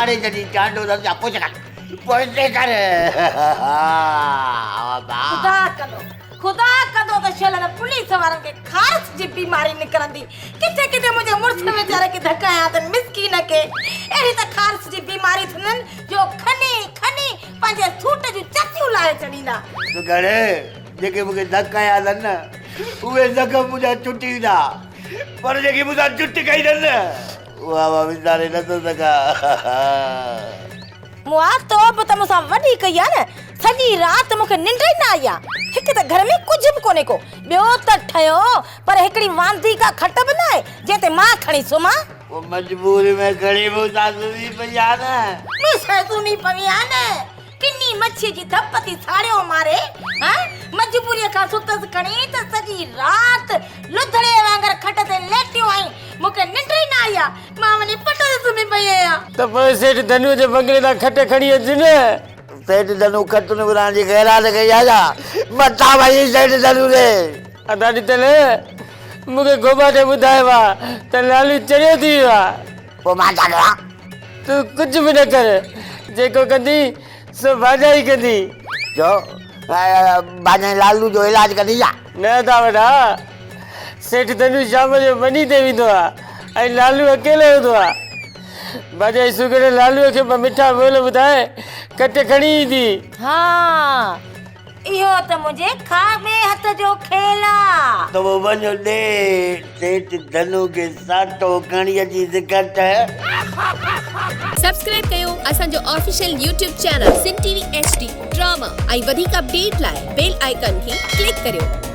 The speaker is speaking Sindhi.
ساڙي ڇڏي چانڊو اٿس يا پوء ڪر پوئتي ڪر خدا ڪندو خدا ڪندو ته شل هن پوليس وارن کي خارس جي بيماري نڪرندي. ڪٿي ڪٿي منهنجي مڙس ويچاري کي ڌڪ هنيا اٿن مسڪين کي. اهڙي ته خارس جي بيماري اٿن جو کني کني پنهنجي سوٽ جون چتيون لاهي ڇڏيندا. سگهڙ جيڪي مون کي ڌڪ هنيا اٿن نه اهي زخم منهنجا ڇٽي ويندا پر جيڪي مون سان جٺ ڪئي اٿن نه اها مان وساري نه ٿو سگهان. مئا تو به ته مون سان وڏي ڪئي آ نه، سڄي رات مون کي ننڊ ئي نه آئي آ. هڪ ته گهر ۾ ڪجهه به ڪونهي ڪو، ٻيو ته ٺهيو پر هڪڙي واندي ڪا کٽ به ناهي جنهن تي مان کڻي سمهان. پوء مجبوري ۾ کڻي مون سان سمهي پئي آ نه. مون سان سمهي پوين ها نه، ڪني مڇيء جي ڌپ ٿي ساڙيو ماري ها. مجبوريء کان ستس کڻي ته سڄي رات لڌڙي وانگر کٽ تي ليٽيو آهين، مون کي ننڊ ئي نه آئي آ. مان وڃي پٽ تي سمهي پئي آهيان. ته پوء سيٺ ڌنوء جي بنگلي تان کٽ کڻي اچ نه. سيٺ ڌنو کٽن گهرائڻ جي خيرات ڪئي آهي ڇا؟ متان وڃي سيٺ ڌنو ڏي. ادا ڏتل، مون کي گهوٻاٽي ٻڌايو آ ته لالو چريو ٿي ويو آ. پوء مان ڇا ڪيان؟ تون ڪجهه به نه ڪر، جيڪو ڪندين سو ڀاڄائي ڪندي. ڇو؟ ڀاڄائي لالو جو علاج ڪندي ڇا؟ نه ادا وڏا، سيٺ ڌنو شام جو ٻني تي ويندو آ ۽ لالو اڪيلو هوندو آ. ڀاڄائي سگهڙ لالوء کي ٻه مٺا ٻول ٻڌائي کٽ کڻي ايندي. ها، اهو ته منهنجي کاٻي هٿ جو کيل آ. ته پوء وڃ ڏي سيٺ ڌنو کي ساٽو کڻي اچي کٽ. سبسڪرائب ڪيو اسان جو official YouTube channel Sindh T V H D drama ۽ وڌيڪ اپڊيٽ لاء بيل آئيڪان کي ڪلڪ ڪريو.